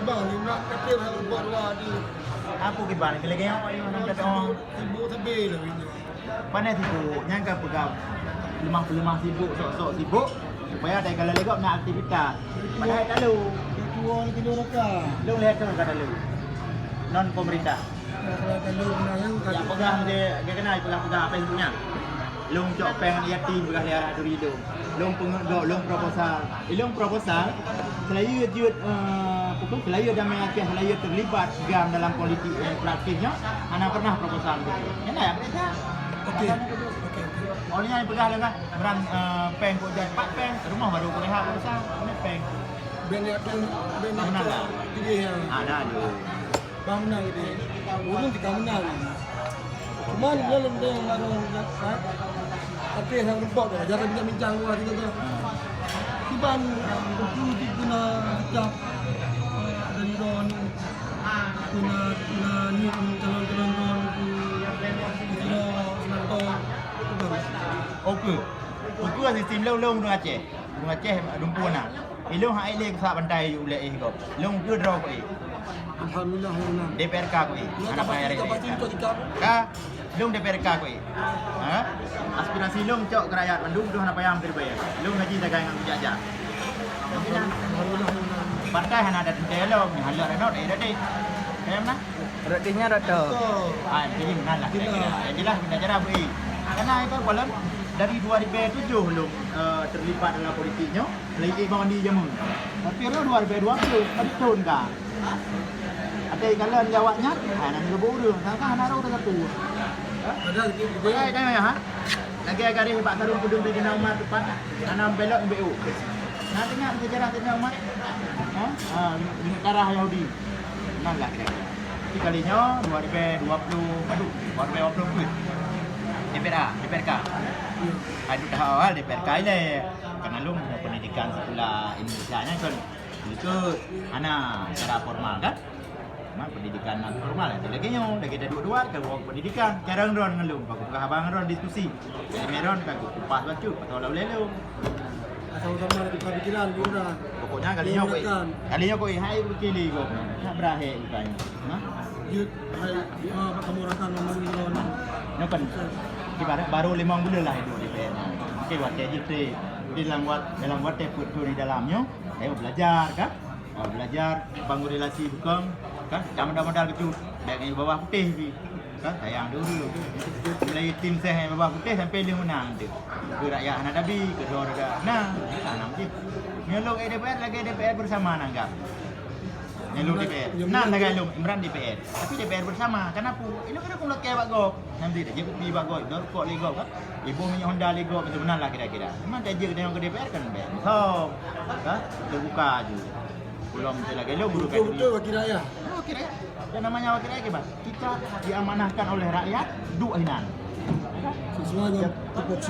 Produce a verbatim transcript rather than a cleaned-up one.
Bang, ni nak kata hal buat dua ni. Apa kiban? Kena tengok ayuh nak kata orang. Sibuk sabe lah ini. Pandai sibuk, nyang ka peugah leumah-leumah sibuk, sok-sok sibuk, supaya dai kala legok na aktivitas. Padahai talu. Ketua ni kena raka. Lung lihat tu kata lu. Non pemerintah. Kalau talu menang yang kata. Yang pegang dia, dia kena pegang-pegang apa yang punya. Lung cok peng yatim pegang dia duri tu. Lung pengeudok, lung proposal. Ilung proposal, seulayeue jeuet, eh, apa tu, seulayeue damai Aceh, seulayeue terlibat GAM dalam politik, eh, praktis nyoe, hana pernah proposal begitu. Nyan dah, ya, berita. Okey. Okey, okey. Oh, ni yang peugah lagak, beurang, eh, peng kok jai pat peng, rumah baru kureha proposal, ni peng. Ben ya, ben, ben. Mana lah? Jadi ya. Ah, dah, aduh. Bang menang gitu. Ureueng tika menang. Cuman dia lendeng baru, kan? Tapi yang rempok tu, jangan bincang-bincang luar gitu tu. Kiban itu di guna sikap dari Ron, guna, guna ni calon-calon Ron itu, itu Ron, Ron, itu baru. Oke. Oke, sistem lôn, lôn ureueng Aceh. Ureueng Aceh dumpeue na. Ilôn hak ilée keusak bantai ulée éh gob. Lôn keu droe keu éh. Alhamdulillah, ya Allah. DPRK keu éh. Hana payah raya. Ka, lôn DPRK keu éh. Ha? Aspirasi lôn cok keu rakyat mandum, lôn hana payah meukeureubeue. Lôn haji dagang ngon kujak-jak. Alhamdulillah, ya Allah. Partai hana ada teuntèe lom, hana ada not, eh, dadik. Paham nah? Rot nyan rot tu. Ah, jadi meunan lah kira-kira. Yang jelas kita cara beri. Karena itu kalau dari dua ribu tujuh lôn, eh, terlibat dalam politik nyoe. Lagi bang di jameun. Tapi lôn dua ribu dua puluh, tadi tahun ka. Ada ikalan jawab nyan, ha, nan geuburu, sangka hana rau satu. Ada gitu. Pakai dah ya, ha? Lagi agak ada bak sarung kudung di Dina Umar depan. Tanam belok B U. Nah, tengok sejarah Dina Umar. Ha? Ha, minyak darah Yahudi. Nan lah kira-kira. Tapi kali nyoe dua ribu dua puluh, aduh, dua ribu dua puluh empat. DPRA, DPRK. Aduh, tahap awal DPRK ile. Karena lôn pendidikan sekolah Indonesia nyan kan. Itu hana cara formal kan? Mak pendidikan non formal, ada lagi nyoe, lagi ada dua-dua, ada ruang pendidikan. Cara ron ngelung, bagus ke abang ron diskusi. Jadi meron kan kupas bacut, atau lalu lelong. Sama-sama ada tukar pikiran, pikiran. Pokoknya kali nyoe koi. Kali nyoe koi, hai berkili kok. Nak berakhir bukannya. Nah? Jut, hai, ah, kamu rakan ngomong ron. Nyoe kan ibarat baru lima bulan lah itu di P N. Oke, waktu itu di dalam wat, dalam wat pun tu di dalamnya, saya belajar kan. Oh, belajar bangun relasi bukong, kan? Jangan modal-modal kecut. Baik ngon bawah putih pi. Kan? Sayang dulu. Mulai tim seh bawah putih sampai lima menang tu. Ke rakyat hana dabi, ke dua ada. Nah, tanam je. Nyelok D P R lagi D P R bersama nanggap. Nyelok D P R. Nah, lagi lom Imran D P R. Tapi D P R bersama. Kenapa? Ini kena kong laki bak gop. Nanti dah je bukti bak gop. Dah rukok lego kan? Ibu minyak Honda lego, macam mana lah kira-kira. Memang dah je kena ke D P R kan? Baik. So, ha? Terbuka je. Belum betul lagi. Lo guru kan? Betul, betul, wakil rakyat. Wakil rakyat. Yang namanya wakil rakyat, Bang. Kita diamanahkan oleh rakyat, duduk hinan. Sesuai dengan tupoksi.